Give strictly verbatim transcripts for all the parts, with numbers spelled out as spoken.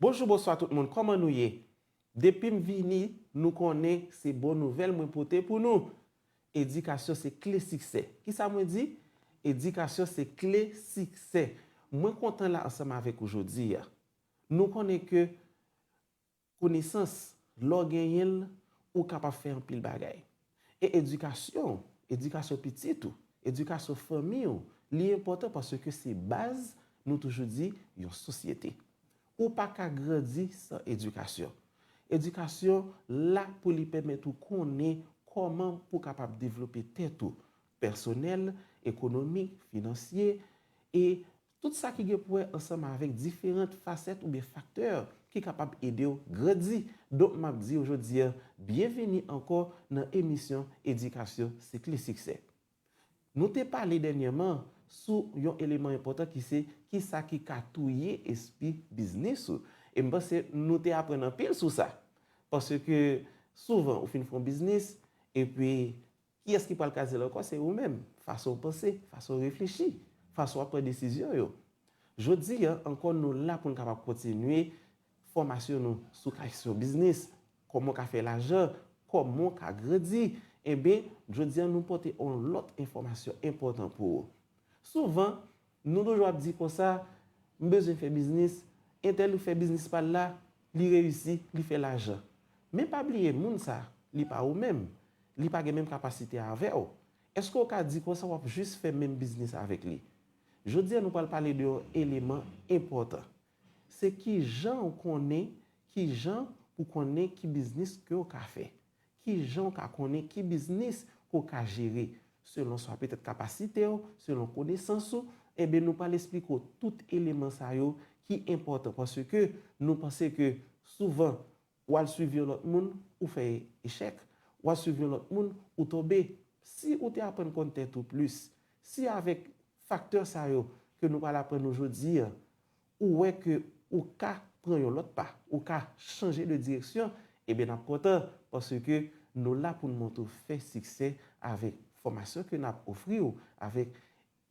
Bonjou, bonswa tout moun, kòman nou ye? Depi m vini, nou konnen se bon nouvèl mwen pote pou nou. Edikasyon se kle siksè. Kisa mwen di? Edikasyon se kle siksè. Mwen kontan la ansanm avèk ou jodi a. Nou konnen ke konesans, lè w genyen l, ou kapab fè anpil bagay. E edikasyon, edikasyon pitit ou, edikasyon fanmi w, li enpòtan paske se baz, nou toujou di, yon sosyete. Ou pa ka grandi san edikasyon. Edikasyon la pou li pèmèt ou konnen kòman pou w kapab devlope tèt ou, pèsonèl, ekonomik, finansye, e tout sa ki gen pou wè ansanm avèk diferan fasèt oubyen faktè ki kapab ede w grandi. Donk, m ap di w jodi a, byenvini ankò nan emisyon Edikasyon se kle siksè. Nou te pale dènyèman sou yon eleman enpòtan ki se kisa ki ka touye espri biznis ou. E m panse nou te aprann anpil sou sa. Paske souvan ou fin fè yon biznis, epi kiyès ki pral kraze l ankò? Se ou menm. Fason w panse, fason w reflechi, fason w ap pran desizyon yo. Jodi a ankò, nou la pou n kapab kontinye fòmasyon nou sou kesyon biznis, kòman w ka fè lajan, kòman w ka grandi. Enben, jodi a nou pote yon lòt enfòmasyon enpòtan pou ou. Souvan, nou toujou ap di konsa, m bezwen fè biznis, entèl ou fè biznis pa l la, li reyisi, li fè lajan. Men pa bliye, moun sa, li pa ou menm. Li pa gen menm kapasite avè w. Èske w ka di konsa w ap jis fè menm biznis avèk li? Jodi a, nou pral pale de yon eleman enpòtan. Se kijan w konnen, kijan pou konnen ki biznis ke w ka fè. Kijan w ka konnen ki biznis ke w ka jere? Selon swa petèt kapasite w, selon konesans ou, enben nou pral esplike w tout eleman sa yo ki enpòtan paske nou panse ke souvan w al swiv yon lòt moun, ou fè echèk, w al swiv yon lòt moun, ou tonbe. Si ou te aprann konn tèt ou plis, si avèk faktè sa yo ke nou pral aprann nou jodi a, ou wè ke ou ka pran yon lòt pa, ou ka chanje de direksyon, ebyen n ap kontan, paske nou la pou n montre w fè siksè avèk fòmasyon ke n ap ofri w, avèk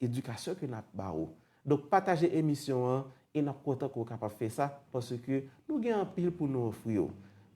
edikasyon ke n ap ba w. Donk, pataje emisyon an e n ap kontan ke w kapab fè sa, paske nou gen anpil pou nou ofri w.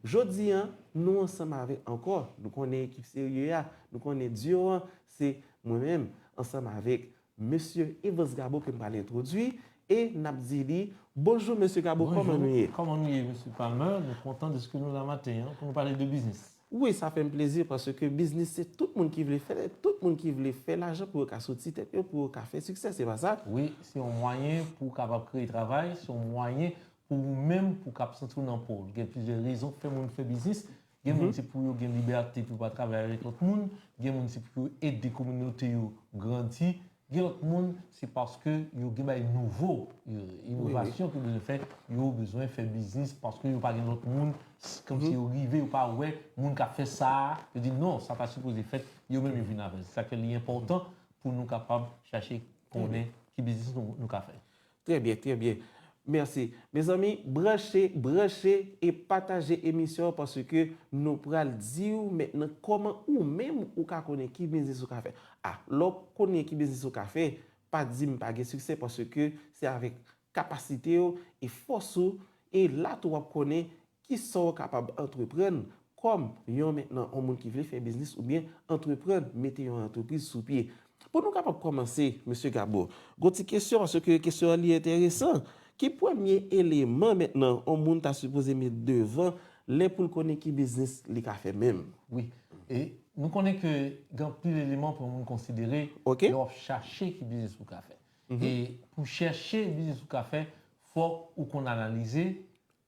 Jodi a, nou ansanm avèk ankò, nou konnen ekip serye a, nou konnen duo an, se mwen menm, ansanm avèk Mesye Evans Gabo ke m pral entwodui, e n ap di li, bonjou, Mesye Gabo, kòman nou ye? Bonjou, kòman nou ye, Mesye Palmer? Nou kontan dèske nou la maten an pou nou pale de biznis. Wi, sa fè m plezi, paske biznis se tout moun ki vle fè, tout moun ki vle fè lajan pou yo ka soti tèt yo, pou yo ka fè siksè, se pa sa? Wi, se yon mwayen pou w kapab kreye travay, se yon mwayen pou ou menm, pou w kab santi w nan po w. Gen plizyè rezon k fè moun fè biznis. Gen moun se pou yo gen libète pou yo pa travay avèk lòt moun. Gen moun se pou yo ede kominote yo grandi. Gen lòt moun se paske yo gen bagay nouvo, yo, inovasyon ke yo bezwen fè. Yo bezwen fè biznis paske yo pa gen lòt moun, s- kòmsi yo rive, yo pa wè moun k ap fè sa a. Yo di non, sa pa sipoze fèt. Yo menm yo vin avè l. Se sa k fè li enpòtan pou nou kapab chache konnen ki biznis nou, nou ka fè. Trè byen, trè byen. Mèsi. Mezanmi, branche, branche e pataje emisyon an paske nou pral di w mentnan kòman ou menm ou ka konnen ki biznis ou ka fè. A, lè w konnen ki biznis ou ka fè, pa di m pa gen siksè paske se avèk kapasite w e fòs ou e la tou w ap konnen kisa w kapab antreprann kòm yon mentnan yon moun ki vle fè biznis oubyen antreprann, mete yon antrepriz sou pye. Pou nou kapab kòmanse, Mesye Gabo, gon ti kesyon, paske kesyon an li enteresan. Ki premye eleman mentnan yon moun ta sipoze met devan lè pou l konnen ki biznis li ka fè menm? Wi. E nou konnen ke gen anpil eleman pou yon moun konsidere lè w ap chache ki biznis ou ka fè. E pou chèche biznis ou ka fè, fòk ou konn analize,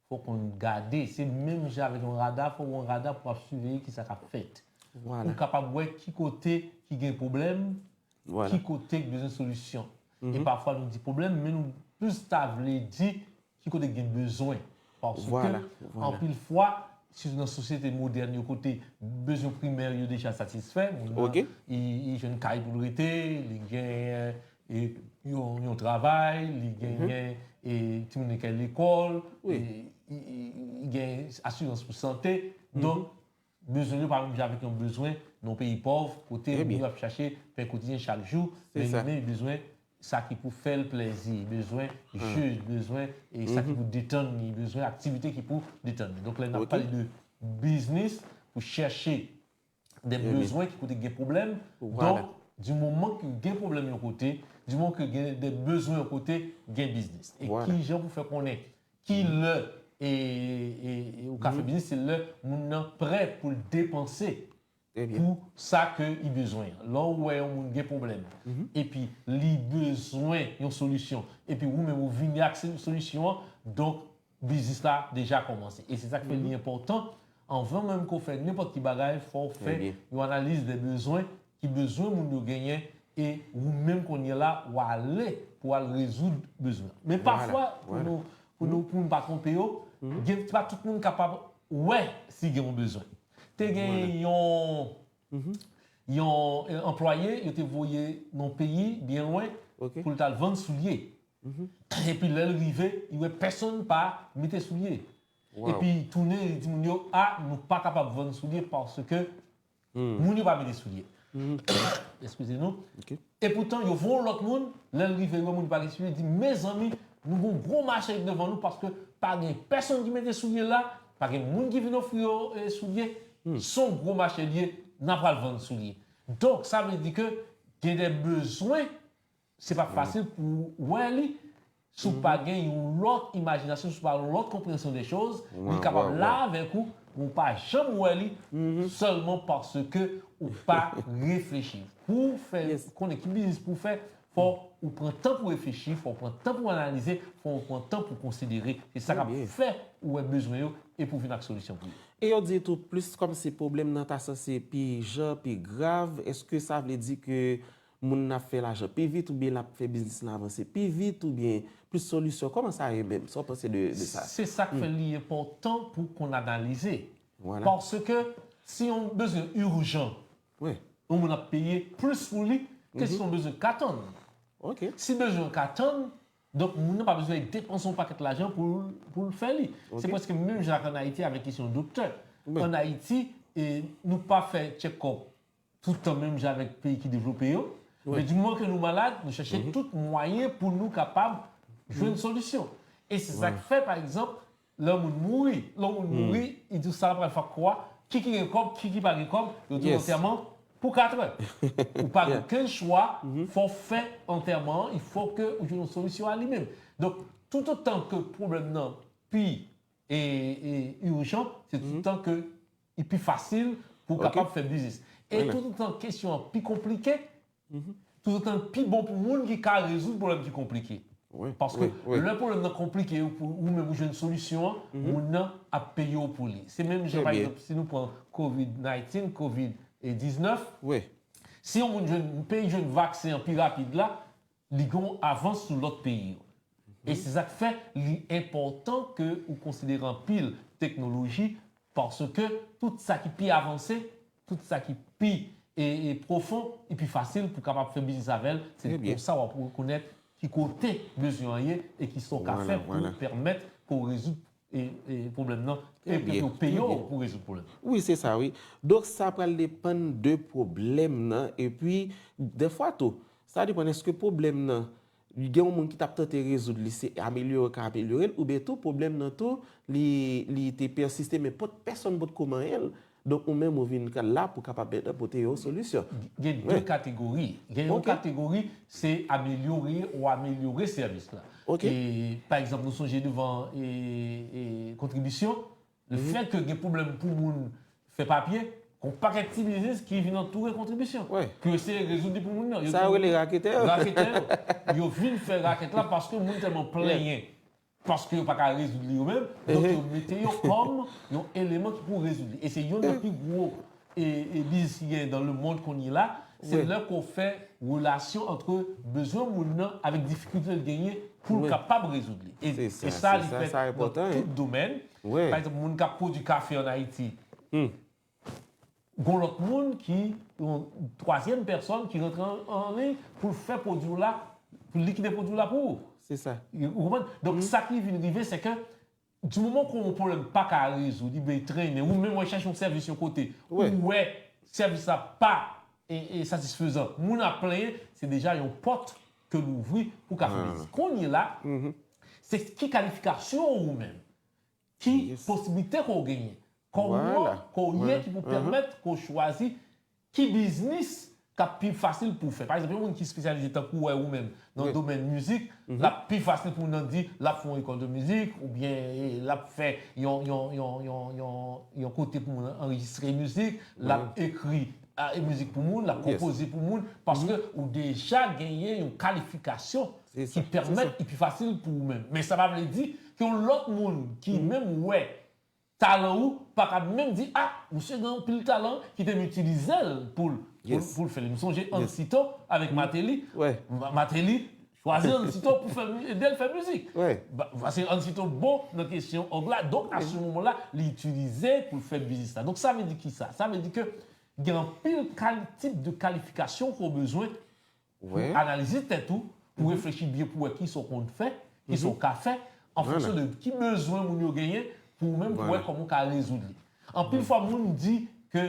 fòk ou konn gade. Se menm jan avèk yon rada, fòk ou gen yon rada pou w ap siveye kisa k ap fèt. Ou kapab wè ki kote ki gen pwoblèm, ki kote k bezwen solisyon. E pafwa nou di pwoblèm, men nou plis ta vle di ki kote k gen bezwen. Paske anpil fwa, sitou nan sosyete modèn yo kote bezwen primè yo deja satisfè, moun nan, li, li jwenn kay pou l rete, li gen e, yon, yon travay, li genyen e, timoun li kay lekòl, e, li, li, li gen asirans pou sante. Donk, bezwen yo pa menm jan avèk yon bezwen nan yon peyi pòv, kote moun yo ap chache pen kotidyen chak jou, men li menm li bezwen sa ki pou fè l plèzi, bezwen jeu, bezwen, e sa ki pou detann li, bezwen aktivite ki pou detann li. Donk, lè n ap pale de biznis, pou chèche de bezwen ki kote gen pwoblèm. Donk, di moman ke gen pwoblèm yon kote, di moman ke gen de bezwen yon kote, gen biznis. E ki jan pou fè konnen ki lè e, e, e ou ka fè biznis, se lè moun nan prè pou l depanse pou sa ke li bezwen an. Lè w wè yon moun gen pwoblèm, epi li bezwen yon solisyon, epi ou menm ou vini ak se-, solisyon an, donk biznis la deja kòmanse. E se sa k fè li enpòtan, anvan menm ke w fè nenpòt ki bagay, fò w fè yon analiz de bezwen, ki bezwen moun yo genyen, e ou menm kounye a la, w ale pou w al rezoud bezwen an. Men pafwa, pou nou, pou nou, pou nou pa twonpe yo, gen, se pa tout moun kapab wè si gen yon bezwen. Te gen yon, yon, e, anplwaye, yo te voye nan peyi byen lwen pou l t al vann soulye. Epi lè l rive, li wè pèsonn pa mete soulye. Epi li tounen, li di moun yo, a, nou pa kapab vann soulye paske moun yo pa mete soulye. Eskize nou. E poutan, yo voye yon lòt moun, lè l rive, yo wè moun pa gen soulye, li di, mezanmi, nou gen yon gwo mache devan nou paske pa gen pèsonn ki mete soulye la, pa gen moun ki vin ofri yo, e, soulye. Se yon gwo mache li ye, n a pral vann soulye. Donk, sa vle di ke gen de bezwen, se pa fasil pou w wè li si w pa gen yon lòt imajinasyon, si w pa gen yon lòt konpreyansyon de choz, li kapab la avèk ou, men w pa janm wè li, sèlman paske ou pa reflechi. Pou w fè, konnen ki biznis pou w fè, fò ou pran tan pou reflechi, fò w pran tan pou analize, fò w pran tan pou konsidere. Se sa k ap fè ou wè bezwen yo e pou w vin ak solisyon pou yo. E yo di tou, plis kòmsi pwoblèm nan ta sanse pi ijan, pi grav, èske sa vle di ke moun nan ap fè lajan pi vit oubyen l ap fè biznis lan avanse pi vit oubyen plis solisyon? Kòman sa ye menm? Sa w panse de, de sa? Se sa k fè li enpòtan pou konn analize. Paske si yon bezwen ijan, yon moun ap peye plis pou li ke si yon bezwen ka tann. Si bezwen an ka tann, donk moun nan pa bezwen depanse yon pakèt lajan pou, pou l fè li. Se prèske menm jan ak ann Ayiti avèk kesyon doktè. Ann Ayiti, e, nou pa fè tchekòp tout tan menm jan avèk peyi ki devlope yo. Men di moman ke nou malad, nou chèche tout mwayen pou nou kapab jwenn solisyon. E se sa k fè, pa egzanp, lè yon moun mouri, lè yon moun mouri, li di w sa l ap pral fè ak kò a, ki ki gen kòb, ki ki pa gen kòb, yo di w antèman pou katrè. Ou pa gen okenn chwa, fò w fè antèman an, il faut que ou jwenn yon solisyon a li menm. Donk, toutotan ke pwoblèm nan pi e, e, ijan, se toutotan ke li pi fasil pou w kapab fè biznis. E toutotan kesyon an pi konplike, toutotan l pi bon pou moun ki ka rezoud pwoblèm ki konplike. Paske lè pwoblèm nan konplike, ou, ou menm ou jwenn solisyon an, moun nan ap peye w pou li. Se menm jan, pa egzanp, si nou pran kovid nineteen, kovid diznèf, si yon moun jwenn, peyi jwenn vaksen an pi rapid la, li gen yon avans sou lòt peyi yo. E se sa k fè li enpòtan ke ou konsidere anpil teknoloji, paske tout sa ki pi avanse, tout sa ki pi e, e pwofon, e pi fasil pou kapab fè biznis avè l. Se konsa w ap rekonèt ki kote bezwen an ye e ki sa w ka fè pou pèmèt ke w rezoud e, e pwoblèm nan, e ke yo peye w pou rezoud pwoblèm nan. Wi, se sa, wi. Donk, sa pral depann de pwoblèm nan, epi, dèfwa tou, sa depann èske pwoblèm nan, gen yon moun ki t ap tante rezoud li, se amelyore, ka amelyore l, oubyen tou, pwoblèm nan tou, li, li te pèsiste, men pot, pèsonn potko manyen l. Donk, ou menm, ou vin la pou kapab pote yon solisyon. Gen de kategori. Gen yon kategori, se amelyore ou amelyore sèvis la. E, pa egzanp, nou sonje devan e, e, kontribisyon, lefètke gen pwoblèm pou moun fè papye, gen yon pakèt ti biznis ki vin antoure kontribisyon, pou eseye rezoud li pou moun nan. Sa yo rele raketè. Raketè yo. Yo vin fè rakèt la paske moun tèlman plenyen. Paske yo pa ka rezoud li yo menm, donk yo mete yo kòm yon eleman ki pou rezoud li. E se youn nan pi gwo e, e biznis ki genyen dans le monde kounye la, se lè ke w fè relasyon ant bezwen moun nan avèk difikilte l genyen pou l kapab rezoud li. E, e sa, li fèt nan tout domèn. Pa egzanp, moun k ap pwodui kafe ann Ayiti, gon lòt moun ki, yon twazyèm pèsòn ki rantre an, an liy pou l fè pwodui w la, pou l likide pwodui w la pou ou. Se sa. Ou konprann? Donk, sa ki vin rive, se ke, di moman ke yon pwoblèm pa ka rezoud, li bay trennen, ou menm w al chèche yon sèvis yon kote, ou wè sèvis la pa e, e satisfezan, moun ap plenyen, se deja yon pòt ke louvri pou ka fè biznis. Kounye la, se ki kalifikasyon ou menm, ki posiblite ke w genyen, kòman ke w ye ki pou pèmèt ke w chwazi ki biznis k ap pi fasil pou w fè. Pa egzanp, yon moun ki espesyalize tankou w wè ou menm nan domèn mizik, l ap pi fasil pou moun nan di l ap fè yon ekòl de mizik, oubyen l ap fè yon, yon, yon, yon, yon, yon kote pou moun anrejistre mizik, l ap ekri a, e mizik pou moun, l ap konpoze pou moun, paske ou deja genyen yon kalifikasyon ki pèmèt li pi fasil pou ou menm. Men sa pa vle di ke yon lòt moun ki menm wè talan ou pa ka menm di, a, misye gen anpil talan, kite m itilize l pou l pou l pou l fè li. M sonje Ansito avèk Martelly. Ma- Martelly chwazi Ansito pou fè mi- ede l fè mizik. Ba- Paske Ansito bon nan kesyon òg la. Donk, a se moman la, li itilize pou l fè biznis la. Donk, sa vle di ki sa? Sa vle di ke gen anpil kal- tip de kalifikasyon ke w bezwen pou analize tèt ou, pou reflechi byen, pou wè kisa w konn fè, kisa w ka fè, an fonksyon de ki bezwen moun yo genyen, pou ou menm, pou wè kòman w ka rezoud li. Anpil fwa, moun di ke,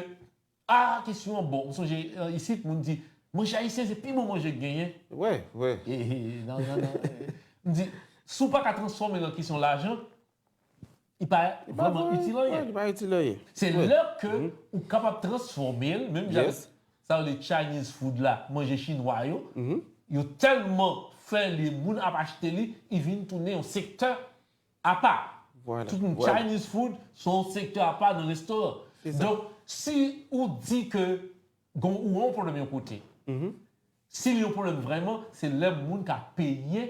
a, kesyon an bon. M sonje, isit, moun di, manje ayisyen se pi bon manje k genyen. E, e, nan, nan, nan, e, m di, si w pa ka transfòme l an kesyon lajan, li pa vrèman itil anyen. Se lè ke ou kapab transfòme l, menm jan sa yo rele Chinese food la, manje chinwa yo, yo tèlman fè li, moun ap achte li, li vin tounen yon sektè apa. Tout moun, Chinese food se yon sektè apa nan restoran. Donk, si ou di ke gon ou yon pwoblèm yon kote, si li yon pwoblèm vrèman, se lè moun ka peye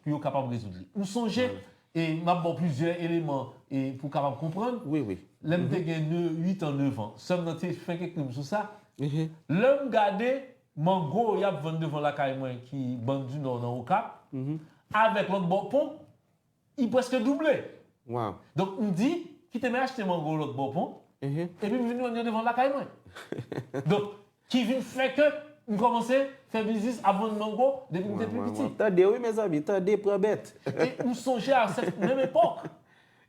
pou yo kapab rezoud li. M sonje, e m ap ba w plizyè eleman e pou w kapab konprann. Lè m te gen uit an, nèf an, sè m nan te fenk ekri m sou sa. Lè m gade mango y ap vann devan lakay mwen ki Bann di Nò nan Okap, avèk lòt bò pon, li prèske double. Donk, m di, kite m achte mango lòt bò pon, epi m vin vann yo devan lakay mwen. Donk, ki vin fè ke m kòmanse fè biznis ap vann mango depi m te pi piti. Tande wi, mezanmi, tande, pran bèt. E m sonje a sèt menm epòk.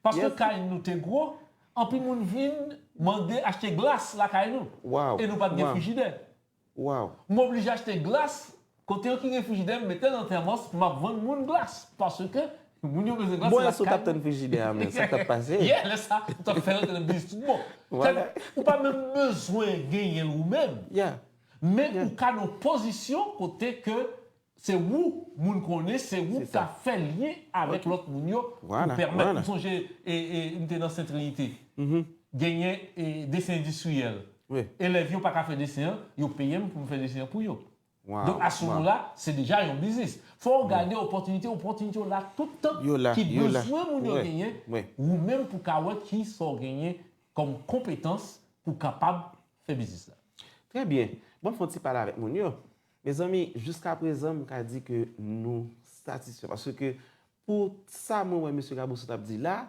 Paske kay nou te gwo, anpil moun vin mande achte glas lakay nou. E nou pa t gen frijidè. M oblije achte glas, kote yo ki gen frijidè, m mete nan tèmòs, m ap vann moun glas. Paske moun yo bezwen glas lakay yo. Bon, e si w t ap tann frijidè a, men sa k t ap pase? Yeah, lè sa, ou t ap fè rantre nan biznis tout bon. Ou pa menm bezwen genyen l ou menm. Men ou ka nan pozisyon kote ke se ou moun konnen, se ou k ka fè lyen avèk lòt moun yo pou pèmèt. M sonje, e, e, m te nan Sent Trinite. Genyen, e, desen endistriyèl. Elèv yo pa ka fè desen an, yo peye m pou m fè desen an pou yo. Donk, a se moman la, se deja yon biznis. Fò w gade opòtinite, opòtinite yo la tout tan ki bezwen moun yo genyen, ou menm pou ka wè kisa w genyen kòm konpetans pou kapab fè biznis la. Trè byen. Bon, m fè yon ti pale avèk moun yo. Mezanmi, jiskaprezan, m ka di ke nou satisfè. Paske pou sa mwen wè mesye Gabo sot ap di la,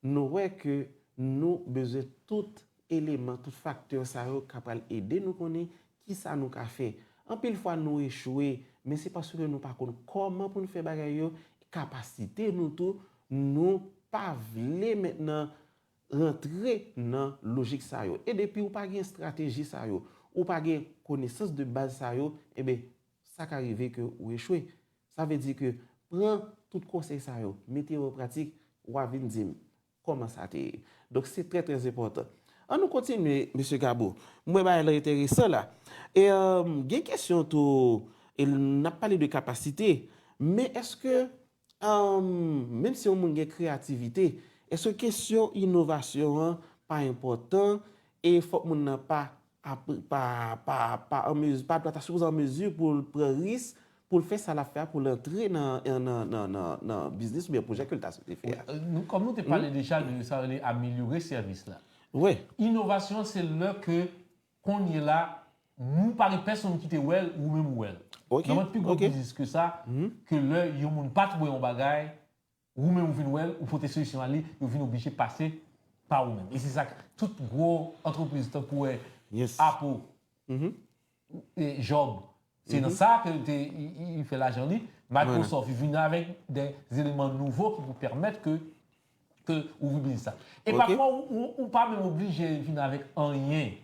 nou wè ke nou bezwen tout eleman, tout faktè sa yo ka pral ede nou konnen kisa nou ka fè. Anpil fwa nou echwe, men se paske nou pa konn kòman pou n fè bagay yo, kapasite nou tou, nou pa vle mentnan rantre nan lojik sa yo. E depi ou pa gen estrateji sa yo, ou pa gen konesans de baz sa yo, enben, sa ka rive ke ou echwe. Sa vle di ke pran tout konsèy sa yo, mete yo an pratik, w a vin di m kòman sa te ye. Donk, se trè, trè enpòtan. An nou kontinye, mesye Gabo. M wè bagay la enteresan la. E, euh, gen kesyon tou, e n ap pale de kapasite, men èske, euh, menm si yon moun gen kreyativite, èske kesyon inovasyon an pa enpòtan e fòk moun nan pa ap, pa, pa, pa an mezi, pa dwa ta sipoze an mezi pou l pran risk, pou l fè sa l ap fè a, pou l antre nan, nan, nan, nan, nan biznis oubyen pwojè ke l ta swete fè a. Wi, euh, nou, kòm nou te pale deja de sa rele amelyore sèvis la. Inovasyon, se lè ke kounye la, nou pa gen pèsonn ki te wè l, ou menm ou wè l. Gen pi gwo biznis ke sa, ke lè yon moun pa t wè yon bagay, ou menm ou vin wè l, ou pote solisyon a li, yo vin oblije pase pa ou menm. E se sa k tout gwo antrepriz tankou, e, Apple, e Job, se nan sa ke te, li, li, li fè lajan li. Microsoft, li vin avèk de eleman nouvo ki pou pèmèt ke, ke ouvri biznis la. E pafwa, ou, ou, ou pa menm oblije vin avèk anyen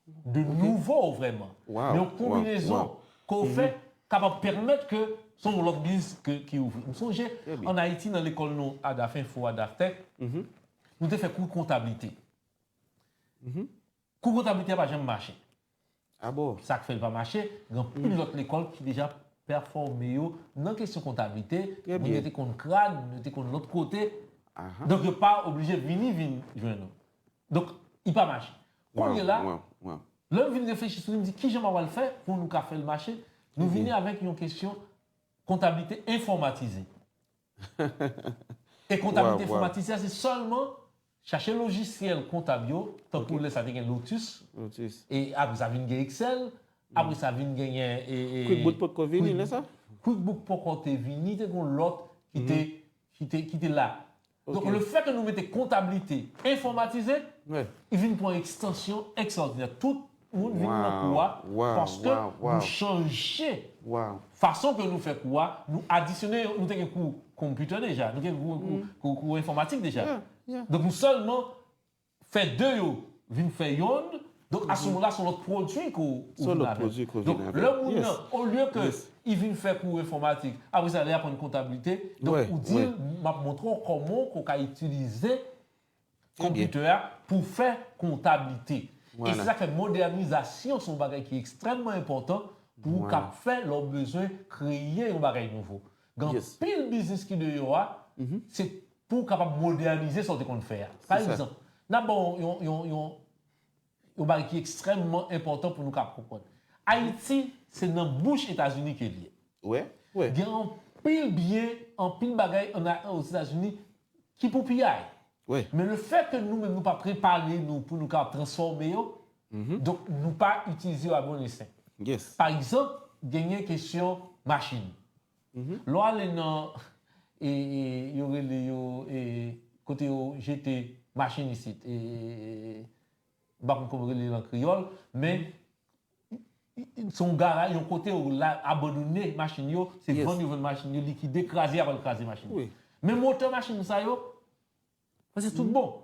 de nouvo vrèman. Men yon konbinezon ke w fè kapab pèmèt ke Se yon lòt biznis ke, ki ouvri. M sonje, ann Ayiti, nan lekòl nou, Adafinfo, Adaftech, nou te fè kou kontablite. Kou kontablite a pa janm mache. Ah bon? Sa k fè l pa mache, gen anpil lòt lekòl ki deja pèfòme yo nan kesyon kontablite. Moun yo te konn CRAD, moun yo te konn lòt kote. Donk, yo pa oblije vini, vin jwenn nou. Donk, li pa mache. Kounye la, lè m vin reflechi sou li, m di, kijan m a pral fè pou nou ka fè l mache? Nou vini avèk yon kesyon kontablite enfòmatize. E kontablite enfòmatize a, se sèlman chache lojisyèl kontab yo, tankou lè sa te gen Lotus, e apre sa vin gen Excel, apre sa vin genyen. QuickBook potko vini lè sa? QuickBook poko te vini, te gen lòt ki te, ki te, ki te la. Donk, lefètke nou mete kontablite enfòmatize, li vin pran ekstansyon ekstraòdinè. Tout moun vin nan kou a paske nou chanje fason ke nou fè kou a, nou adisyone, nou te gen kou konpitè deja, nou te gen kou, kou, kou enfòmatik deja. Donk, nou sèlman fè de yo vin fè yonn. Donk, asemoman la, se yon lòt pwodui ke w vin avè l. Donk, lè moun nan, olye ke li vin fè kou enfòmatik, apre sa, li aprann kontablite, donk, ou di l, m ap montre w kòman ke w ka itilize konpitè a pou fè kontablite. E se sa k fè modènizasyon se yon bagay ki ekstrèmman enpòtan pou w kab fè lè w bezwen kreye yon bagay nouvo. Gen anpil biznis ki deyò a, se pou w kapab modènize sa w te konn fè a. Pa egzanp, n ap ba w yon, yon, yon, yon bagay ki ekstrèmman enpòtan pou nou kab konprann. Ayiti, se nan bouch Etazini ke l ye. Gen anpil byen, anpil bagay ann, Ozetazini ki pou piyay. Men lefètke nou menm nou pa prepare nou pou nou kapab transfòme yo, donk nou pa itilize yo a bon esè. Pa egzanp, genyen kesyon machin. Lè w ale nan, e, e, yo rele yo, e, kote yo jete machin isit, e, e, e, m pa konn kòman yo rele l an kreyòl, men se yon garaj, yon kote yo la, abandone machin yo, se vann yo vann machin yo, likide, kraze, y ap al kraze machin yo. Men motè machin sa yo, paske tout bon.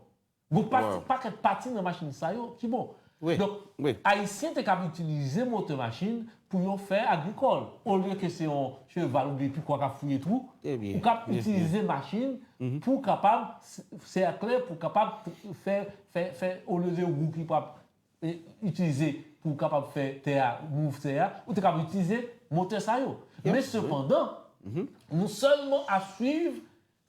Gon pati, pakèt pati nan machin sa yo ki bon. Donk, Ayisyen te kab itilize motè machin pou yo fè agrikòl. Olye ke se yon cheval oubyen pikwa k ap fouye twou, ou kab itilize machin pou kapab s-, sèkle, pou kapab fè, fè, fè, olye de wou ki p ap, e, itilize pou kapab fè tè a, mouv tè a, ou te kab itilize motè sa yo. Men sepandan, nou sèlman ap swiv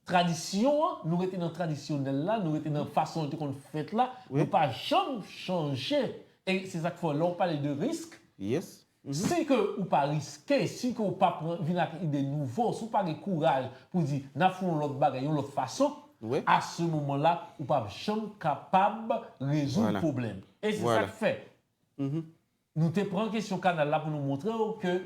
tradisyon an, nou rete nan tradisyonèl la, nou rete nan fason yo te konn fèt la, nou pa janm chanje. E se sa k fè, lè w pale de risk, si ke ou pa riske, si ke ou pa pran, vin ak ide nouvo, si w pa gen kouraj pou di, n ap fè yon lòt bagay, yon lòt fason, a se moman la, ou p ap janm kapab rezoud pwoblèm. E se sa k fè, nou te pran kesyon kanal la pou nou montre w ke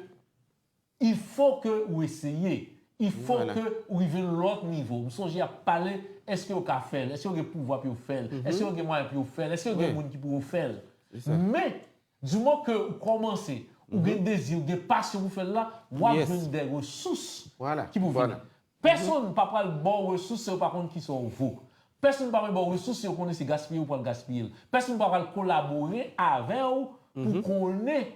il faut que ou eseye. Il faut que ou rive yon lòt nivo. M sonje y ap pale, èske yo ka fè l? Èske yo gen pouvwa pou yo fè l? Èske yo gen mwayen pou yo fè l? Èske yo gen moun ki pou yo fè l? Men, di moman ke ou kòmanse, ou gen dezi, ou gen pasyon pou fè l la, w ap jwenn de resous ki pou vini. Pèsonn pa pral ba w resous si yo pa konn kisa w vo. Pèsonn pa pral ba w resous si yo konnen se gaspiye ou pral gaspiye l. Pèsonn pa pral kolabore avè w pou konnen,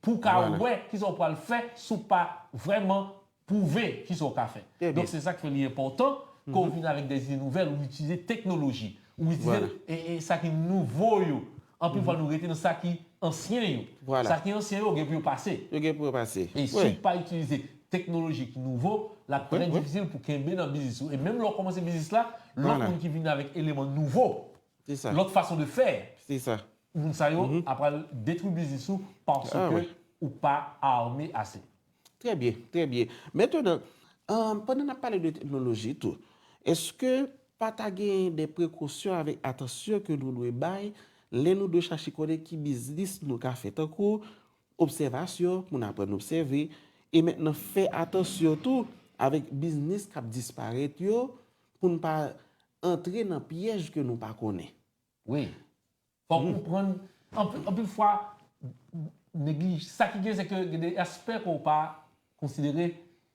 pou w ka wè kisa w pral fè si w pa vrèman pwouve kisa w ka fè. Donk, se sa k fè li enpòtan ke w vin avèk de ide nouvèl, ou itilize teknoloji, ou itilize, e, e, sa ki nouvo yo. Anpil fwa, nou rete nan sa ki ansyen yo. Sa ki ansyen yo, gen pou yo pase. Yo gen pou yo pase. E si w pa itilize teknoloji ki nouvo, l ap trè difisil pou kenbe nan biznis ou. E menm lè w kòmanse biznis la, lòt moun ki vin avèk eleman nouvo, lòt fason de fè, moun sa yo ap pral detwi biznis ou paske ou pa ame ase. Trè byen, trè byen. Mentnan, pandan n ap pale de teknoloji tou, èske pa ta gen de prekosyon avèk atansyon ke nou dwe bay lè nou dwe chache konnen ki biznis nou ka fè? Tankou obsèvasyon, pou n aprann obsève, e mentnan fè atansyon tou avèk biznis k ap disparèt yo, pou n pa antre nan pyèj ke nou pa konnen. Wi. Fò w konprann, anpil, anpil fwa, neglij-, sa ki gen, se ke gen de aspè ke w pa konsidere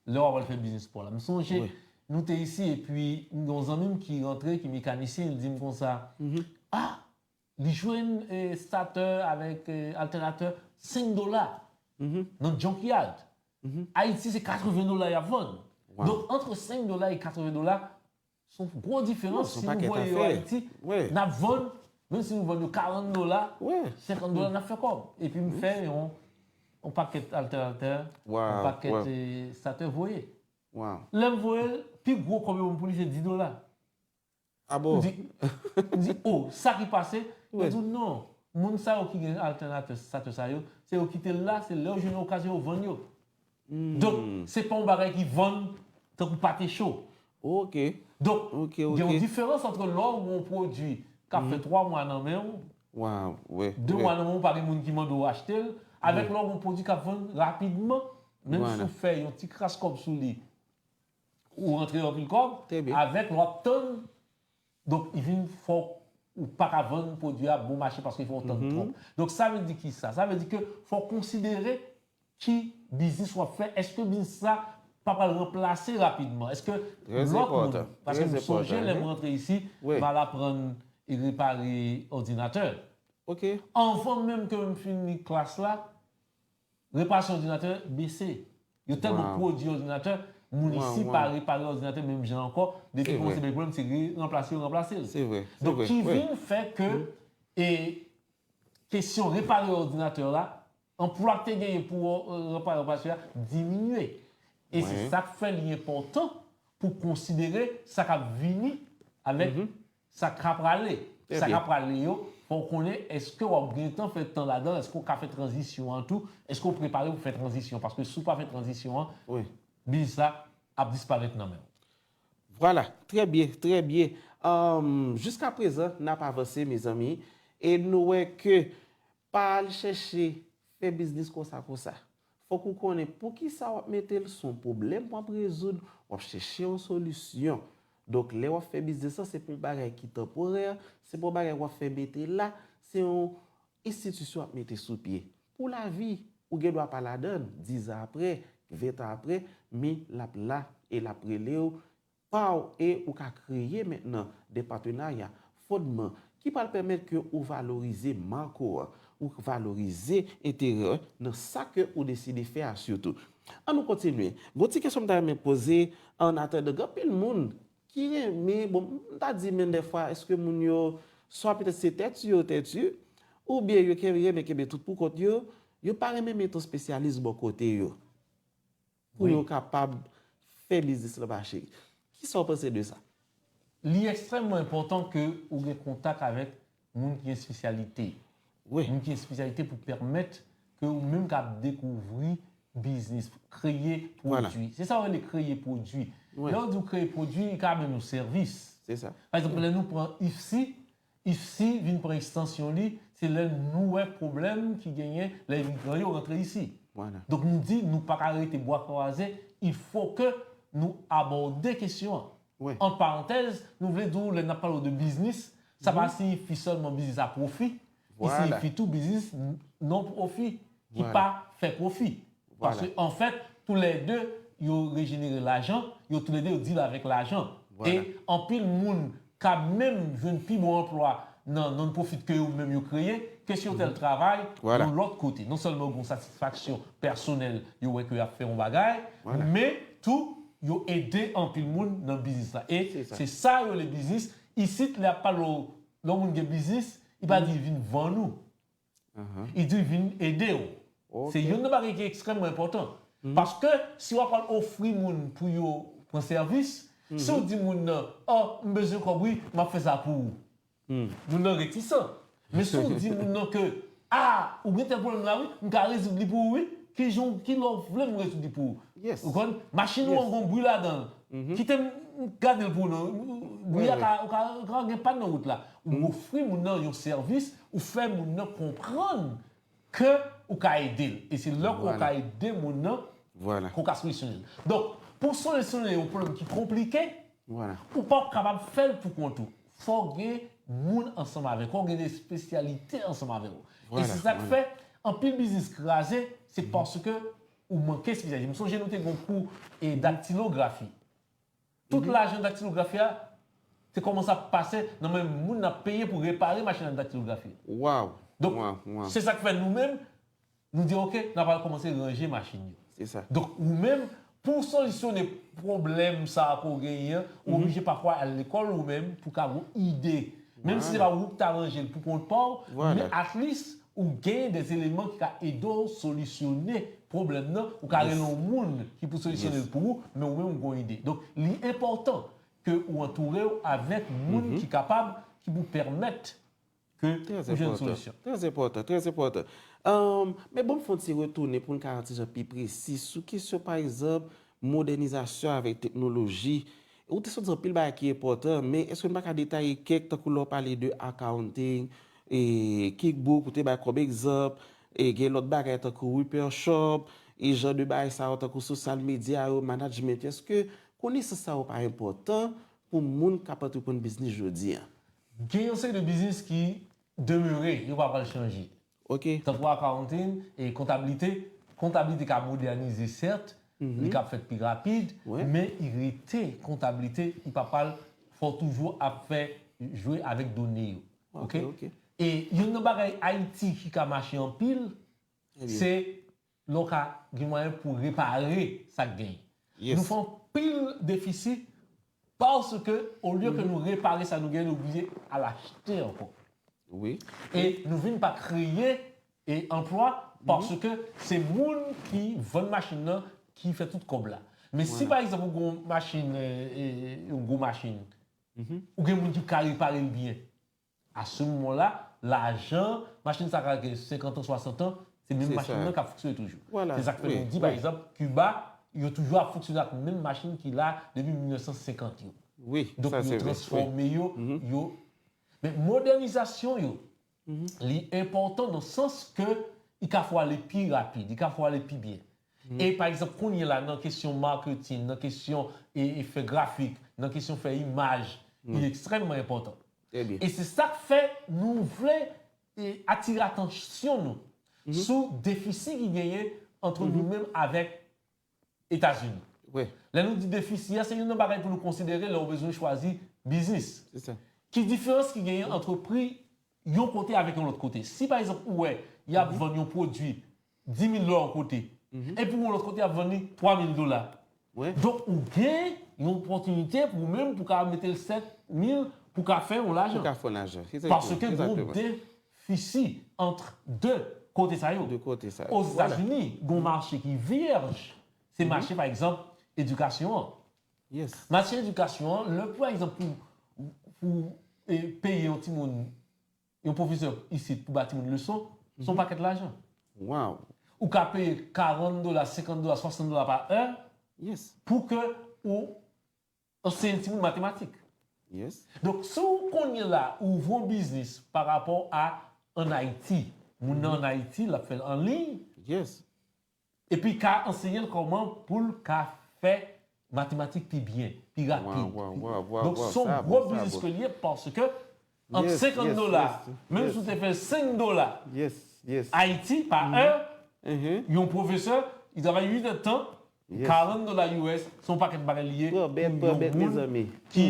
lè w ap al fè biznis pa w la. M sonje, nou te isi, epi gen yon zanmi m ki rantre, ki mekanisyen, li di m konsa, ah, li jwenn, e, statè avèk, e, altènatè senk dola nan junkyard. Ayiti, se katreven dola y ap vann. Donk, ant senk dola e katreven dola, se yon gwo diferans. Si nou voye yo Ayiti, n ap vann, menm si nou vann yo karant dola, senkant dola, n ap fè kòb. Epi m fè yon, yon pakèt altè altè, yon pakèt eh, statè voye. Lè m voye l, pi gwo kòb yo ban m pou li se dis dola. M di, m di, oh, sa ki pase? Yo di w non. Moun sa yo ki gen altènatè, statè sa yo, se yo kite l la, se lè yo jwenn okazyon, yo vann yo. Donk, se pa yon bagay ki vann tankou pate cho. Donk, gen yon diferans ant lè w gen yon pwodui k ap fè twa mwa nan men w, de mwa nan men w, pa gen moun ki mande w achte l, avèk lè w gen yon pwodui k ap vann rapidman, menm si w fè yon ti kras kòb sou li, ou rantre anpil kòb, avèk lè w ap tann, donk, li vin fò ou pa ka vann pwodui a bon mache paske fò w tann twòp. Donk, sa vle di ki sa? Sa vle di ke fò w konsidere ki biznis w ap fè, èske biznis sa pa pral ranplase rapidman? Èske lòt moun, paske m sonje lè m rantre isi, m al aprann e repare òdinatè. Anvan menm ke m fini klas la, reparasyon òdinatè bese. Yo tèlman pwodui òdinatè, moun isi pa repare òdinatè menm jan ankò. Depi l kòmanse bay pwoblèm, se re-, ranplase yo ranplase l. Donk, ki vin fè ke e, kesyon repare òdinatè la, anplwa k te genyen pou eh, repare òdinatè a diminye. E se sa k fè li enpòtan pou konsidere sa k ap vini avèk sa k ap prale. Sa k ap prale yo, fò w konnen èske w ap gentan fè tan ladan l, èske w ka fè tranzisyon an tou, èske w prepare pou fè tranzisyon. Paske si w pa fè tranzisyon an, biznis la ap disparèt nan men w. Vwala, trè byen, trè byen. Ahn, jiskaprezan, n ap avanse, mezanmi, e nou wè ke pa al chèche fè biznis konsa konsa. Fòk ou konnen poukisa w ap mete l, se yon pwoblèm w ap rezoud, w ap chèche yon solisyon. Donk, lè w ap fè biznis lan, se pa yon bagay ki tanporè, se pa yon bagay w ap fè mete la, se yon enstitisyon w ap mete sou pye. Pou lavi, ou gen dwa pa ladan l, diz an apre, ven tan apre, men l ap la e l ap rele w pa w e ou ka kreye mentnan de patenarya, fondman ki pral pèmèt ke ou valorize mak ou an, ou valorize enterè nan sa ke ou deside fè a sitou. Ann nou kontinye. Gon ti kesyon m ta renmen poze, an atandan, gen anpil moun ki renmen, bon, m ta di menm dèfwa, èske moun yo, swa petèt se tèti yo tèti, oubyen yo ke renmen kenbe tout pou kont yo, yo pa renmen mete yon espesyalis bò kote yo pou yo kapab fè biznis lan mache. Kisa w panse de sa? Li ekstrèmman enpòtan ke ou gen kontak avèk moun ki gen espesyalite. Moun ki gen espesyalite pou pèmèt ke ou menm k ap dekouvri biznis, kreye pwodui. Se sa yo rele kreye pwodui. Lè yo di w kreye pwodui, li ka menm yon sèvis. Pa egzanp, lè nou pran IFSI, IFSI vin pran ekstansyon li, se lè nou wè pwoblèm ki genyen lè imigran yo rantre isi. Donk nou di nou pa ka rete bwa kwaze, il faut que nou abòde kesyon an. Ant parantèz, nou vle di w lè n ap pale w de biznis, sa pa siyifi sèlman biznis a pwofi, li siyifi tou biznis non pwofi, ki pa fè pwofi. Paske, anfèt, toulède, yo rejenere lajan, yo toulède, yo deal avèk lajan. E anpil moun ka menm jwenn pi bon anplwa nan non-profit ke yo menm yo kreye, ke si yo t al travay yon lòt kote. Non sèlman yo gen yon satisfaksyon pèsonèl, yo wè ke y ap fè yon bagay, men tou, yo ede anpil moun nan biznis la. E se sa yo rele biznis. Isit, lè y ap pale w, lè yon moun gen biznis, li pa di vin vann ou. Li di vin ede w. Se youn nan bagay ki ekstrèmman enpòtan. Paske si w ap al ofri moun pou yo pran sèvis, si w di moun nan, oh, m bezwen kòb wi, m ap fè sa pou ou. Moun nan retisan. Men si w di moun nan ke, ah, ou gen tèl pwoblèm la wi, m ka rezoud li pou ou wi, ki jan, ki lè w vle m rezoud li pou ou. Ou konprann? Machin ou an gon bri ladan l. Kite m gade l pou ou non. Bri a ka, ou ka, ou ka gen pàn nan wout la. Ou ofri moun nan yon sèvis, ou fè moun nan konprann ke ou ka ede l. E se lè ke w ka ede moun nan ke w ka solisyone l. Donk, pou w solisyone yon pwoblèm ki konplike, ou p ap kapab fè l pou kont ou. Fò w gen moun ansanm avèk ou, fò w gen espesyalite ansanm avèk ou. E se sa k fè anpil biznis kraze, se paske ou manke espesyalite. M sonje nou te gen yon kou e daktilografi. Tout lajan daktilografi a te kòmanse ap pase nan men moun n ap peye pou repare machin daktilografi a. Donk, se sa k fè nou menm, nou di, oke, n ap al kòmanse ranje machin yo. Se sa. Donk, ou menm, pou w solisyone pwoblèm sa a ke w genyen an, ou oblije pafwa al lekòl ou menm pou w ka gon ide. Menm si se pa ou k ta ranje l pou kont pa w, men at least ou genyen de eleman ki ka ede w solisyone pwoblèm nan, ou ka rele yon moun ki pou solisyone l pou ou, men ou menm ou gon ide. Donk, li enpòtan ke ou antoure w avèk moun ki kapab, ki pou pèmèt ke ou jwenn solisyon. Trè enpòtan, trè enpòtan. Ahn, men bon, fè yon ti retounen pou n ka yon ti jan pi presi sou kesyon, pa egzanp, modènizasyon avèk teknoloji. Ou te sot di anpil bagay ki enpòtan, men èske n pa ka detaye kèk, tankou lè w pale de accounting, e, QuickBook, ou te bay kòm egzanp, e gen lòt bagay tankou Repair Shop, e jan de bagay sa yo, tankou social media yo, management yo. Èske konesans sa yo pa enpòtan pou moun k ap antreprann biznis jodi a? Gen yon seri de biznis ki demere, yo pa pral chanje. Ok. Tankou accounting e kontablite, kontablite ka modènize, sèt, li ka fèt pi rapid, men li rete kontablite, li pa pral, fò w toujou ap fè, jwe avèk done yo. Ok? E youn nan bagay Ayiti ki ka mache anpil, se lè w ka gen mwayen pou repare sa k genyen. Nou fè anpil defisi paske, olye ke nou repare sa nou genyen, nou oblije al achte ankò. E nou vin pa kreye e anplwa paske se moun ki vann machin nan ki fè tout kòb la. Men si, pa egzanp, ou gen yon machin, e, e, yon gwo machin, ou gen moun ki ka repare l byen. A se moman la, lajan, machin sa ka gen senkant an, swasant an, se menm machin nan k ap fonksyone toujou. Se sa k fè nou di, pa egzanp, Kiba, yo toujou ap fonksyone ak menm machin ki la depi mil nèf san senkant yo. Donk, yo transfòme yo, yo. Men modènizasyon yo, li enpòtan nan sans ke li ka fè w ale pi rapid, li ka fè w ale pi byen. E pa egzanp, kounye la, nan kesyon marketing, nan kesyon e, e fè grafik, nan kesyon fè imaj, li ekstrèmman enpòtan. E se sa k fè nou vle e, atire atansyon nou sou defisi ki genyen ant nou menm avèk Etazini. Lè nou di defisi a, se youn nan bagay pou nou konsidere lè w bezwen chwazi biznis. Ki diferans ki genyen ant pri yon kote avèk yon lòt kote? Si, pa egzanp, ou wè y ap vann yon pwodui dis mil dola yon kote, epi yon lòt kote y ap vann li twa mil dola. Donk, ou gen yon opòtinite pou ou menm pou ka mete l sèt mil pou ka fè yon lajan. Paske gen yon defisi ant de kote sa yo. Ozetazini, gen yon mache ki vyèj. Se mache, pa egzanp, edikasyon an. Mache edikasyon an, lè, pa egzanp, pou, pou e, peye yon timoun, yon pwofesè isit pou ba timoun leson, se yon pakèt lajan. Ou ka peye karant dola, senkant dola, swasant dola pa è pou ke ou anseye timoun matematik. Donk, si w kounye la, ou ouvri yon biznis pa rapò a ann Ayiti, moun nan ann Ayiti, l ap fè l an liy, epi ka anseye l kòman pou l ka fè matematik pi byen, pi rapid. Donk, se yon gwo biznis ke l ye paske ant senkant dola, menm si w te fè senk dola Ayiti pa è, yon pwofesè, li travay uit èdtan, karant dola U S, se yon pakèt bagay li ye pou yon moun ki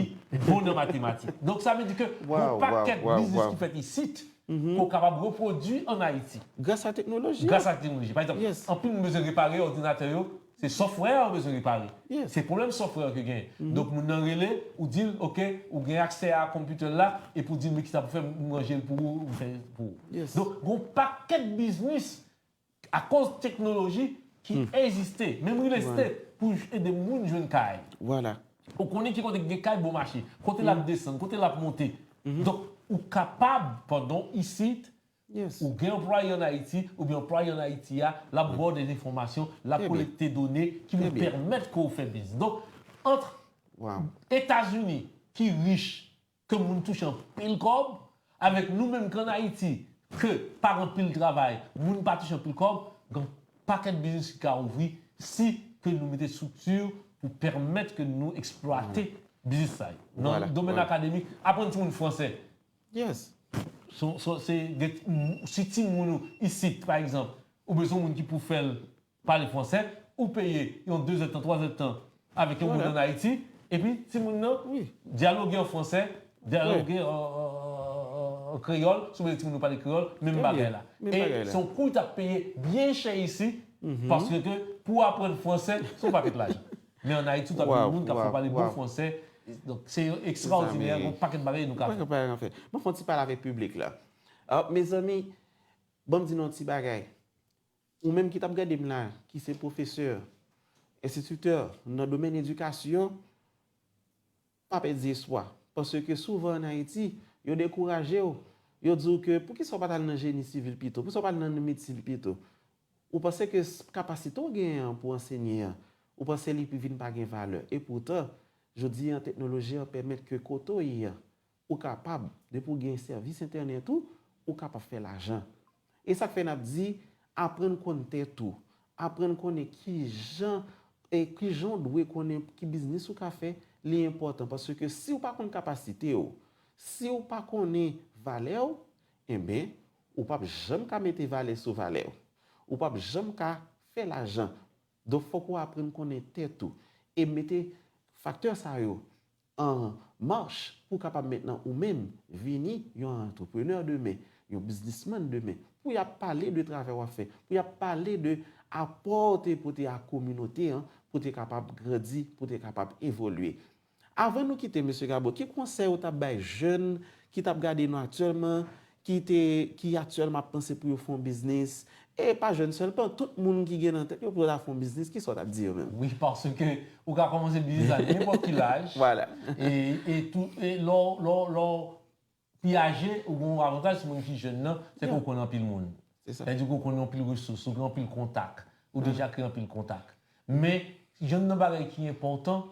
bon nan matematik. Donk, sa vle di ke yon pakèt biznis ki fèt isit, ke w kapab repwodui ann Ayiti. Gras a teknoloji. Gras a teknoloji. Pa egzanp, anpil moun bezwen repare òdinatè yo, se software yo bezwen repare. Se pwoblèm software ke genyen. Donk, moun nan rele, ou di l, ok, ou gen aksè a computer la, epi ou di l, men kisa pou fè, m ranje l pou ou, m fè pou ou. Donk, gen yon pakèt biznis akoz teknoloji ki egziste, menm real estate, pou ede moun jwenn kay. Ou konnen ki kote ki gen kay bon mache, kote l ap desann, kote l ap monte. Donk, ou kapab, pandan w isit, ou gen anplwaye ann Ayiti, oubyen anplwaye ann Ayiti a, l ap ba w de enfòmasyon, l ap kolekte done ki pou pèmèt ke w fè biznis. Donk, ant Etazini, ki rich, ke moun touche anpil kòb, avèk nou menm ki ann Ayiti, ke pa gen anpil travay, moun pa touche anpil kòb, gen pakèt biznis ki ka ouvri si ke nou mete estrikti pou pèmèt ke nou eksplwate biznis sa yo. Nan domèn akademik, aprann timoun fransè. Se, se, se, si timoun ou isit, pa egzanp, ou bezwen yon moun ki pou fè l pale fransè, ou peye yon dezèdtan, twazèdtan avèk yon moun ann Ayiti, epi timoun nan dyaloge an fransè, dyaloge an, an, an, an, an kreyòl, si w vle timoun yo pale kreyòl, menm bagay la. E se yon kou li t ap peye byen chè isit, paske ke Pou w aprann fransè, se yon pakèt lajan. Men ann Ayiti, w t ap jwenn moun k ap fè w pale bon fransè. Donk, se ekstraòdinè, gen yon pakèt bagay nou ka fè. Yon pakèt bagay nou ka fè. Mwen fè yon ti pale avèk piblik la. Ah, mezanmi, ban m di nou yon ti bagay. Ou menm ki t ap gade m la, ki se pwofesè, enstititè nan domèn edikasyon, pa pèdi espwa. Paske souvan ann Ayiti, yo dekouraje w. Yo di w ke, "Poukisa w pa t al nan jeni sivil pito? Poukisa w pa al nan medsin pito?" Ou panse ke s- kapasite w genyen an pou w ansenye an, ou panse li vin pa gen valè. Epoutan, jodi an, teknoloji an pèmèt ke kote w ye an, ou kapab, depi w gen sèvis entènèt ou, ou kapab fè lajan. E sa k fè n ap di, aprann konn tèt ou, aprann konnen kijan, e kijan w dwe konnen ki biznis ou ka fè, li enpòtan. Paske si w pa konn kapasite w, si w pa konnen valè w, enben, ou p ap janm ka mete valè sou valè w. Ou p ap janm ka fè lajan. Donk, fòk ou aprann konnen tèt ou e mete faktè sa yo an mach pou w kapab mentnan ou menm vini yon antreprenè demen, yon biznismann demen, pou y ap pale de travay w ap fè, pou y ap pale de apò w te pote a kominote an, pou te kapab grandi, pou te kapab evolye. Avan nou kite, mesye Gabo, ki konsèy ou t ap bay jèn ki t ap gade nou aktyèlman, ki te, ki aktyèlman ap panse pou yo fè yon biznis? E pa jèn sèlman, tout moun ki gen nan tèt yo pou yo ta fè yon biznis, kisa w t ap di yo menm? Wi, paske ou ka kòmanse biznis a nenpòt ki laj. Vwala. E, e tou, e lè w, lè w, lè w pi aje, ou gen yon avantaj sou moun ki jèn nan, se ke ou konn anpil moun. Se sa. Sa vle di ke ou konn anpil resous, ou gen anpil kontak, ou deja kreye anpil kontak. Men, yonn nan bagay ki enpòtan,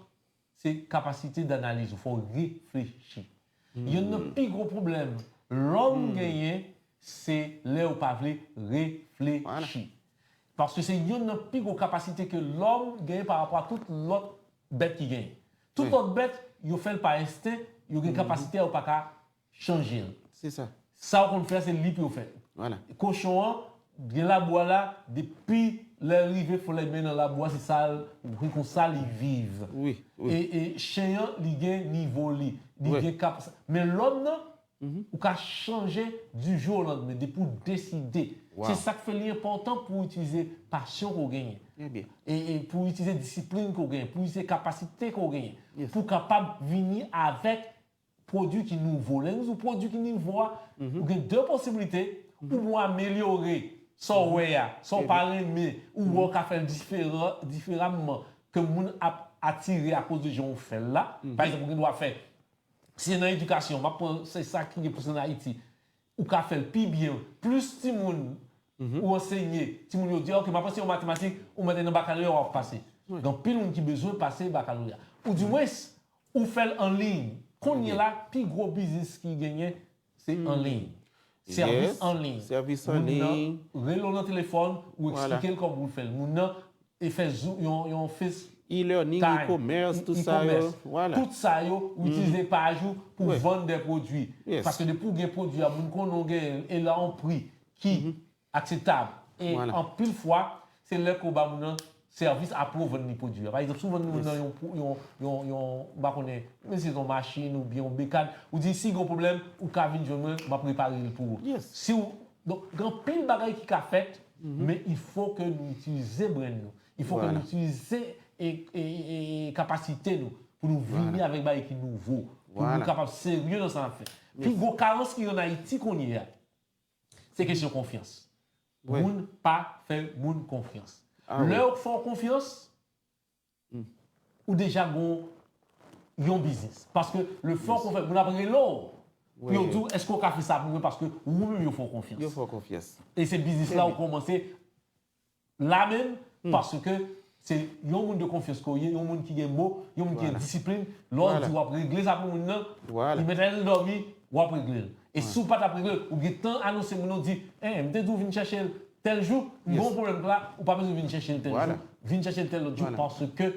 se kapasite danaliz ou, fò w reflechi. Yonn nan pi gwo pwoblèm lòm genyen, se lè ou pa vle reflechi. Paske se yonn nan pi gwo kapasite ke lòm genyen pa rapò a tout lòt bèt ki genyen. Tout lòt bèt, yo fè l pa ensten, yo gen kapasite a, yo pa ka chanje l. Se sa. Sa w konn fè, se li pou yo fè l. Vwala. Kochon an, gen labou a la, depi lè l rive, fò l men nan labou a, se sa l, se konsa li viv. Wi, wi. E, e chen an, li gen nivo li, li gen kap-, men lòm nan, ou ka chanje du jour au lendemain, depi w deside. Se sa k fè li enpòtan pou w itilize pasyon ke w genyen. Trè byen. E, e pou w itilize disiplin ke w genyen, pou w itilize kapasite ke w genyen, pou w kapab vini avèk pwodui ki nouvo. Lè nou di w pwodui ki nouvo a, ou gen de posiblite, ou pou amelyore sa w wè a, sa w pa renmen, ou wè w ka fè l diferan, diferaman, ke moun ap atire akoz de jan w fè l la. Pa egzanp, ou gen dwa fè, si se nan edikasyon, m ap pran, se sa ki gen plis ann Ayiti, ou ka fè l pi byen. Plis timoun ou ansenye, timoun yo di, "Ok, m ap ansenye w matematik," ou mete nan bakalorya, w ap pase. Gen anpil moun ki bezwen pase bakalorya. Oudimwens, ou fè l an liy. Kounye la, pi gwo biznis ki genyen, se an liy. Sèvis an liy. Sèvis an liy. Moun nan rele w nan telefòn, ou eksplike l kòman pou l fè l. Moun nan e fè Zoom, yon, yon Face e-learning, e-commerce, tout sa yo. Vwala. Tout sa yo, ou itilize paj ou pou vann de pwodui. Paske depi w gen pwodui a, moun konnen w genyen l, e l a yon pri ki akseptab. E anpil fwa, se lè ke w ba moun nan sèvis apre w vann li pwodui a. Pa egzanp, si w vann moun nan yon, yon, yon, yon, m pa konnen, menm si se yon machin oubyen yon bekàn, ou di, "Si gen yon pwoblèm, ou ka vin jwenn mwen, m ap repare l pou ou." Si w, donk, gen anpil bagay ki ka fèt, men il faut que nou itilize brain nou. Il faut que nou itilize e, e, e, e kapasite nou pou nou vini avèk bagay ki nouvo, pou nou kapab serye nan sa n ap fè. Pi gwo karans ki gen ann Ayiti kounye a, se kesyon konfyans. Moun pa fè moun konfyans. Lè yo fè w konfyans, ou deja gon yon biznis. Paske le fè w konfyans, moun ap rele w pou yo di w, "Èske w ka fè sa pou mwen?" Paske ou menm yo fè w konfyans. Yo fè w konfyans. E se biznis la ou kòmanse la menm, paske se yon moun de konfyans ke w ye, yon moun ki gen mo, yon moun ki gen disiplin. Lè w di w ap regle sa pou moun nan, li mèt al dòmi, w ap regle l. E si w pa t ap regle l, ou gentan anonse moun nan, ou di, "En, m te di w vin chèche l tèl jou, m gen yon pwoblèm la," ou pa bezwen vin chèche l tèl jou, vin chèche l tèl lòt jou, paske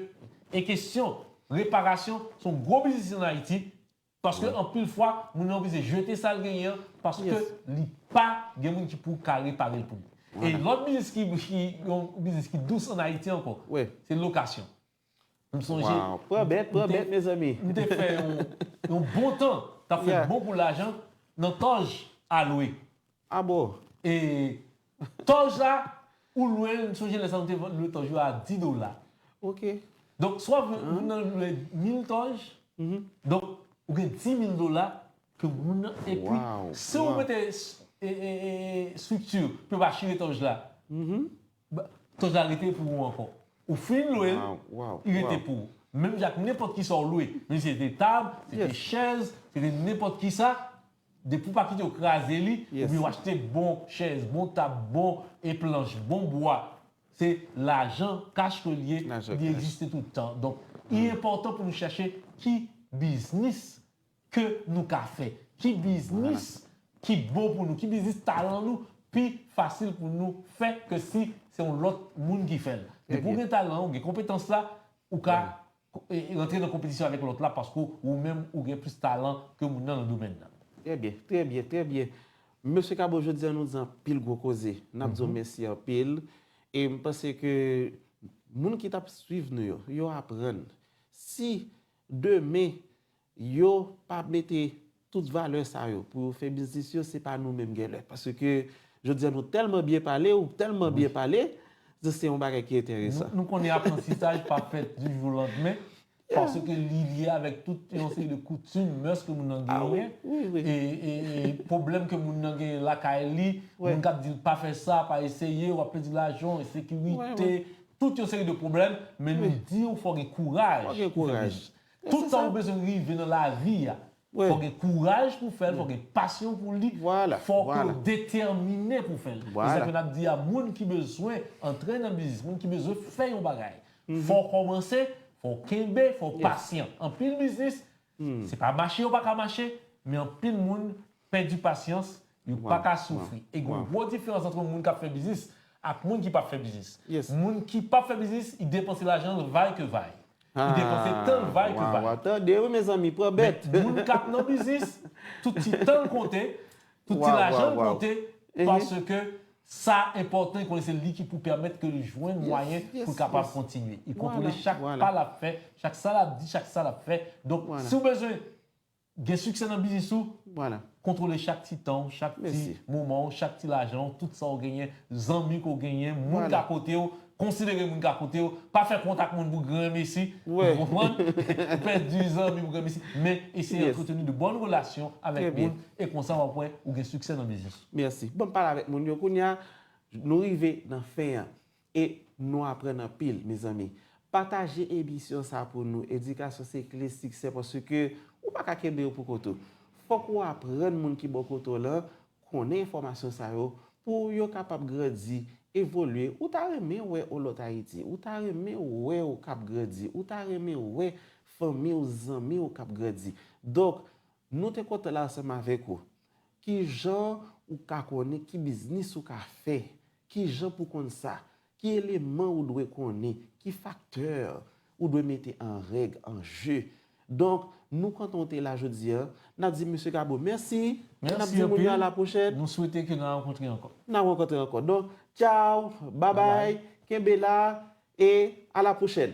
e kesyon reparasyon se yon gwo biznis ann Ayiti. Paske anpil fwa, moun nan oblije jete sa l genyen an, paske li pa gen moun ki pou ka repare l pou li. E lòt biznis ki, ki, yon biznis ki dous ann Ayiti ankò, se lokasyon. M sonje, pran bèt, pran bèt, mezanmi. M te fè yon, yon bon tan, t ap fè bon kou lajan nan tòj a lwe. A bon? E tòj la, ou lwe l, m sonje lè sa nou te lwe tòj yo a dis dola. Ok. Donk, swa moun nan lwe mil tòj, donk, ou gen dis mil dola ke moun nan, epi si ou mete estrikti pou yo pa chire tòj la, tòj la rete pou ou ankò. Ou fin lwe l, li rete pou ou. Menm jan ak nenpòt kisa ou lwe, menm si se te tab, se te chèz, se te nenpòt kisa, depi ou pa kite yo kraze li, oubyen ou achte bon chèz, bon tab, bon planch, bon bwa, se lajan kach ke l ye, li egziste tout tan. Donk, li enpòtan pou nou chèche ki biznis ke nou ka fè, ki biznis ki bon pou nou, ki biznis talan nou pi fasil pou nou fè ke si se yon lòt moun ki fè l. Depi ou gen talan, ou gen konpetans la, ou ka rantre nan konpetisyon avèk lòt la paske ou menm ou gen plis talan ke moun nan nan domèn nan. Trè byen, trè byen, trè byen. Mesye Kabo, jodi a nou di anpil gwo koze. N ap di w mèsi anpil. E m panse ke moun ki t ap swiv nou yo, yo aprann. Si demen yo pa mete tout valè sa yo pou yo fè biznis yo, se pa nou menm genlè. Paske jodi a nou tèlman byen pale, ou tèlman byen pale, se yon bagay ki enteresan. Nou konnen aprantisaj pa fèt di jou lannmen. Paske li lye avèk tout yon seri de koutim, mès ke moun nan genyen, e pwoblèm ke moun nan genyen lakay li, moun k ap di l pa fè sa, pa eseye, w ap pèdi lajan, ensekirite, tout yon seri de pwoblèm, men nou di w fò gen kouraj pou fè biznis. Tout sa ou bezwen rive nan lavi a, fò gen kouraj pou fè l, fò gen pasyon pou li, fò ke w detèmine pou fè l. Se sa ke n ap di a moun ki bezwen antre nan biznis, moun ki bezwen fè yon bagay. Fò w kòmanse, fò w kenbe, fò w pasyan. Anpil biznis, se pa mache yo pa ka mache, men anpil moun pèdi pasyans, yo pa ka soufri. E gen yon gwo diferans ant moun k ap fè biznis ak moun ki p ap fè biznis. Moun ki p ap fè biznis, li depanse lajan l vay ke vay. Li depanse tan l vay ke vay. Tande wi mezanmi, pran bèt. Men moun k ap nan biznis, tout ti tan l konte, tout ti lajan l konte, paske sa enpòtan, li konnen se li ki pou pèmèt ke li jwenn mwayen pou l kapab kontinye. Li kontwole chak pa l ap fè, chak sa l ap di, chak sa l ap fè. Donk, si w bezwen gen siksè nan biznis ou, kontwole chak ti tan w, chak ti moman w, chak ti lajan w, tout sa w genyen, zanmi ke w genyen, moun k akote w, konsidere moun k akote w, pa fè kont ak moun pou granmesi, ou konprann? Ou pèdi zanmi pou granmesi, men eseye antreteni de bòn relasyon avèk moun, e konsa w ap wè ou gen siksè nan biznis ou. Mèsi. Ban m pale avèk moun yo kounye a, nou rive nan fen an. E nou aprann anpil, mezanmi. Pataje emisyon sa pou nou. Edikasyon se kle siksè paske ou pa ka kenbe yo pou kont ou. Fòk ou aprann moun ki bò kote w lan konnen enfòmasyon sa yo pou yo kapab grandi, evolye. Ou ta renmen wè w lòt Ayiti. Ou ta renmen wè w k ap grandi. Ou ta renmen wè fanmi w, zanmi w k ap grandi. Donk, nou te kontan la ansanm avèk ou. Kijan ou ka konnen ki biznis ou ka fè? Kijan pou konn sa? Ki eleman ou dwe konnen? Ki faktè ou dwe mete an règ, an je? Donk, nou kontan w te la jodi a. N ap di Mesye Kabo mèsi. E n ap di moun yo a la pwochèn. Nou swete ke n a rankontre ankò. N a rankontre ankò. Donk, tchaw, babay, kenbe la, e a la pwochèn.